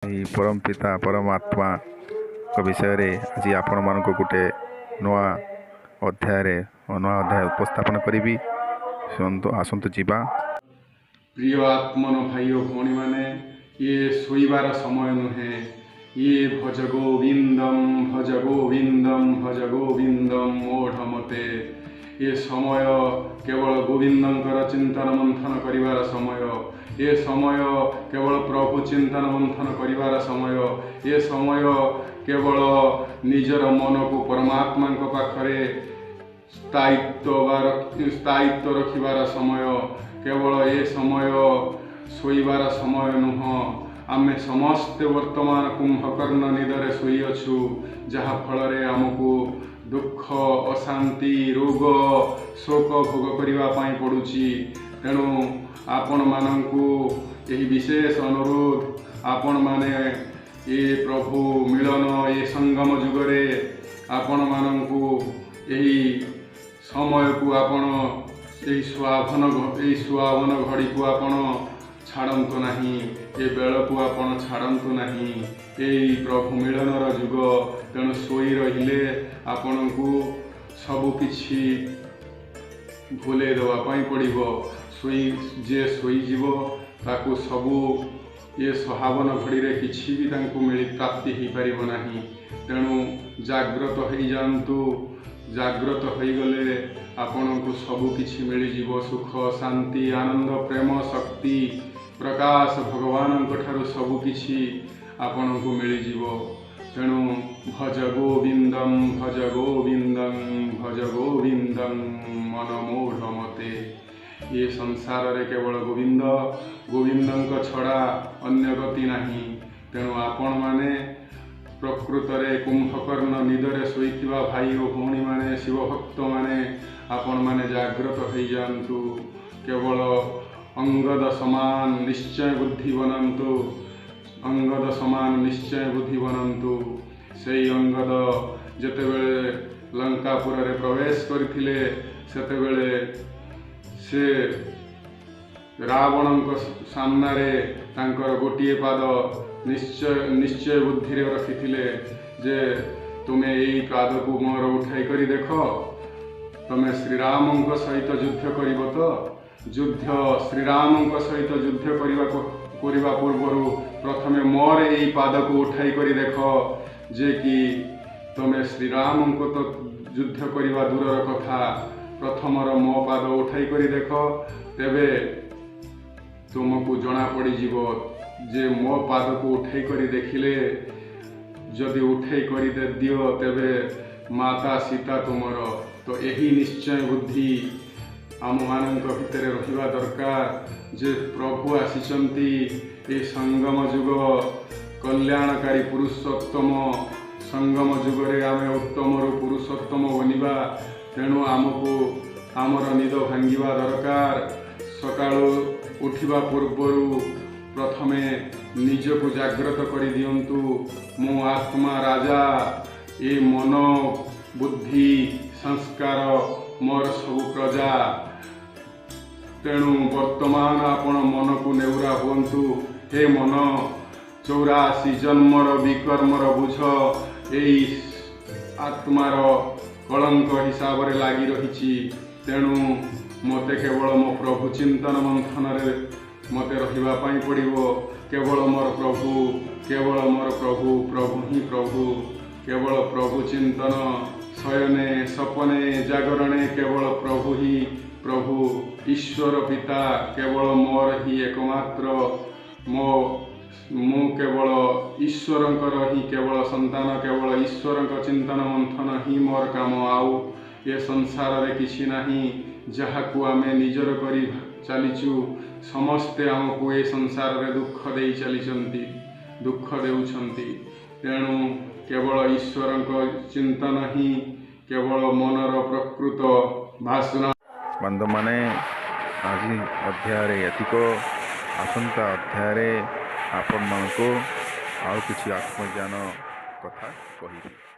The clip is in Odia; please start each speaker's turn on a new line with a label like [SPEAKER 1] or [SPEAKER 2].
[SPEAKER 1] ଏହି ପରମ ପିତା ପରମାତ୍ମାଙ୍କ ବିଷୟରେ ଆଜି ଆପଣମାନଙ୍କୁ ଗୋଟେ ନୂଆ ଅଧ୍ୟାୟରେ ନୂଆ ଅଧ୍ୟାୟ ଉପସ୍ଥାପନ କରିବି। ଶୁଣନ୍ତୁ, ଆସନ୍ତୁ ଯିବା।
[SPEAKER 2] ପ୍ରିୟ ଆତ୍ମନ ଭାଇ ଓ ଭଉଣୀମାନେ, ଇଏ ଶୋଇବାର ସମୟ ନୁହେଁ। ଇଏ ଭଜ ଗୋବିନ୍ଦಂ ଭଜ ଗୋବିନ୍ଦಂ ଭଜ ଗୋବିନ୍ଦಂ ମୂଢ଼ମତେ। ଏ ସମୟ କେବଳ ଗୋବିନ୍ଦଙ୍କର ଚିନ୍ତନ ମନ୍ଥନ କରିବାର ସମୟ। ଏ ସମୟ କେବଳ ପ୍ରଭୁ ଚିନ୍ତନ ମନ୍ଥନ କରିବାର ସମୟ। ଏ ସମୟ କେବଳ ନିଜର ମନକୁ ପରମାତ୍ମାଙ୍କ ପାଖରେ ସ୍ଥାୟିତ୍ୱ ବା ସ୍ଥାୟିତ୍ୱ ରଖିବାର ସମୟ। କେବଳ ଏ ସମୟ ଶୋଇବାର ସମୟ ନୁହଁ। ଆମେ ସମସ୍ତେ ବର୍ତ୍ତମାନ କୁମ୍ଭକର୍ଣ୍ଣ ନିଦରେ ଶୋଇଅଛୁ, ଯାହାଫଳରେ ଆମକୁ ଦୁଃଖ, ଅଶାନ୍ତି, ରୋଗ, ଶୋକ ଭୋଗ କରିବା ପାଇଁ ପଡ଼ୁଛି। ତେଣୁ ଆପଣମାନଙ୍କୁ ଏହି ବିଶେଷ ଅନୁରୋଧ, ଆପଣମାନେ ଏ ପ୍ରଭୁ ମିଳନ ଏ ସଙ୍ଗମ ଯୁଗରେ ଆପଣମାନଙ୍କୁ ଏହି ସମୟକୁ ଆପଣ ଏହି ସୁହାବନ ଘଡ଼ିକୁ ଆପଣ ଛାଡ଼ନ୍ତୁ ନାହିଁ। ଏ ବେଳକୁ ଆପଣ ଛାଡ଼ନ୍ତୁ ନାହିଁ। ଏଇ ପ୍ରଭୁ ମିଳନର ଯୁଗ। ତେଣୁ ଶୋଇ ରହିଲେ ଆପଣଙ୍କୁ ସବୁକିଛି ଭୁଲେଇ ଦେବା ପାଇଁ ପଡ଼ିବ। ଯିଏ ଶୋଇଯିବ, ତାକୁ ସବୁ ଏ ସୁହାବନ ଘଡ଼ିରେ କିଛି ବି ତାଙ୍କୁ ପ୍ରାପ୍ତି ହେଇପାରିବ ନାହିଁ। ତେଣୁ ଜାଗ୍ରତ ହେଇଯାଆନ୍ତୁ। ଜାଗ୍ରତ ହୋଇଗଲେ ଆପଣଙ୍କୁ ସବୁ କିଛି ମିଳିଯିବ। ସୁଖ, ଶାନ୍ତି, ଆନନ୍ଦ, ପ୍ରେମ, ଶକ୍ତି, ପ୍ରକାଶ, ଭଗବାନଙ୍କ ଠାରୁ ସବୁ କିଛି ଆପଣଙ୍କୁ ମିଳିଯିବ। ତେଣୁ ଭଜ ଗୋବିନ୍ଦಂ ଭଜ ଗୋବିନ୍ଦଂ ଭଜ ଗୋବିନ୍ଦଂ ମନ ମୂଢ଼ ମତେ। ଏ ସଂସାରରେ କେବଳ ଗୋବିନ୍ଦ, ଗୋବିନ୍ଦଙ୍କ ଛଡ଼ା ଅନ୍ୟ ଗତି ନାହିଁ। ତେଣୁ ଆପଣମାନେ ପ୍ରକୃତରେ କୁମ୍ଭକର୍ଣ୍ଣ ନିଦରେ ଶୋଇଥିବା ଭାଇ ଓ ଭଉଣୀମାନେ, ଶିବଭକ୍ତମାନେ, ଆପଣମାନେ ଜାଗ୍ରତ ହେଇଯାଆନ୍ତୁ। କେବଳ ଅଙ୍ଗଦ ସମାନ ନିଶ୍ଚୟ ବୁଦ୍ଧି ବନାନ୍ତୁ। ଅଙ୍ଗଦ ସମାନ ନିଶ୍ଚୟ ବୁଦ୍ଧି ବନାନ୍ତୁ। ସେଇ ଅଙ୍ଗଦ ଯେତେବେଳେ ଲଙ୍କାପୁରରେ ପ୍ରବେଶ କରିଥିଲେ, ସେତେବେଳେ ସେ ରାବଣଙ୍କ ସାମ୍ନାରେ ତାଙ୍କର ଗୋଟିଏ ପାଦ ନିଶ୍ଚୟ ନିଶ୍ଚୟ ବୁଦ୍ଧିରେ ରଖିଥିଲେ ଯେ ତୁମେ ଏଇ ପାଦକୁ ମୋର ଉଠାଇ କରି ଦେଖ। ତମେ ଶ୍ରୀରାମଙ୍କ ସହିତ ଯୁଦ୍ଧ କରିବ ତ? ଯୁଦ୍ଧ ଶ୍ରୀରାମଙ୍କ ସହିତ ଯୁଦ୍ଧ କରିବା ପୂର୍ବରୁ ପ୍ରଥମେ ମୋର ଏଇ ପାଦକୁ ଉଠାଇ କରି ଦେଖ ଯେ କି ତମେ ଶ୍ରୀରାମଙ୍କୁ ତ ଯୁଦ୍ଧ କରିବା ଦୂରର କଥା, ପ୍ରଥମର ମୋ ପାଦ ଉଠାଇ କରି ଦେଖ। ତେବେ ତୁମକୁ ଜଣା ପଡ଼ିଯିବ ଯେ ମୋ ପାଦକୁ ଉଠାଇ କରି ଦେଖିଲେ, ଯଦି ଉଠାଇ କରି ଦିଅ, ତେବେ ମାତା ସୀତା ତୁମର। ତ ଏହି ନିଶ୍ଚୟ ବୁଦ୍ଧି ଆମମାନଙ୍କ ଭିତରେ ରହିବା ଦରକାର ଯେ ପ୍ରଭୁ ଆସିଛନ୍ତି। ଏ ସଙ୍ଗମ ଯୁଗ, କଲ୍ୟାଣକାରୀ ପୁରୁଷୋତ୍ତମ ସଙ୍ଗମ ଯୁଗରେ ଆମେ ଉତ୍ତମରୁ ପୁରୁଷୋତ୍ତମ ବନିବା। ତେଣୁ ଆମକୁ ଆମର ନିଦ ଭାଙ୍ଗିବା ଦରକାର। ସକାଳୁ ଉଠିବା ପୂର୍ବରୁ ପ୍ରଥମେ ନିଜକୁ ଜାଗ୍ରତ କରିଦିଅନ୍ତୁ। ମୁଁ ଆତ୍ମା ରାଜା, ଏ ମନ, ବୁଦ୍ଧି, ସଂସ୍କାର ମୋର ସବୁ ପ୍ରଜା। ତେଣୁ ବର୍ତ୍ତମାନ ଆପଣ ମନକୁ ନେଉରା ହୁଅନ୍ତୁ। ହେ ମନ, 84 ଜନ୍ମର ବିକର୍ମର ବୋଝ ଏଇ ଆତ୍ମାର କଳଙ୍କ ହିସାବରେ ଲାଗି ରହିଛି। ତେଣୁ ମୋତେ କେବଳ ମୋ ପ୍ରଭୁ ଚିନ୍ତନ ମନ୍ଥନରେ ମୋତେ ରହିବା ପାଇଁ ପଡ଼ିବ। କେବଳ ମୋର ପ୍ରଭୁ, କେବଳ ମୋର ପ୍ରଭୁ, ପ୍ରଭୁ ହିଁ ପ୍ରଭୁ। କେବଳ ପ୍ରଭୁ ଚିନ୍ତନ, ଶୟନେ ସପନେ ଜାଗରଣେ କେବଳ ପ୍ରଭୁ ହିଁ ପ୍ରଭୁ। ଈଶ୍ୱର ପିତା କେବଳ ମୋର ହିଁ ଏକମାତ୍ର। ମୁଁ କେବଳ ଈଶ୍ୱରଙ୍କର ହିଁ କେବଳ ସନ୍ତାନ। କେବଳ ଈଶ୍ୱରଙ୍କ ଚିନ୍ତନ ମନ୍ଥନ ହିଁ ମୋର କାମ। ଆଉ ଏ ସଂସାରରେ କିଛି ନାହିଁ। ଯାହାକୁ ଆମେ ନିଜର କରି ଚାଲିଛୁ, ସମସ୍ତେ ଆମକୁ ଏ ସଂସାରରେ ଦୁଃଖ ଦେଇ ଚାଲିଛନ୍ତି, ଦୁଃଖ ଦେଉଛନ୍ତି। ତେଣୁ କେବଳ ଈଶ୍ୱରଙ୍କ ଚିନ୍ତନ ହିଁ କେବଳ ମନର ପ୍ରକୃତ ବାସନା।
[SPEAKER 1] ବନ୍ଧୁମାନେ, ଆଜି ଅଧ୍ୟାୟରେ ଏତିକ। ଆସନ୍ତା ଅଧ୍ୟାୟରେ ଆପଣମାନଙ୍କୁ ଆଉ କିଛି ଆତ୍ମଜ୍ଞାନ କଥା କହିବି।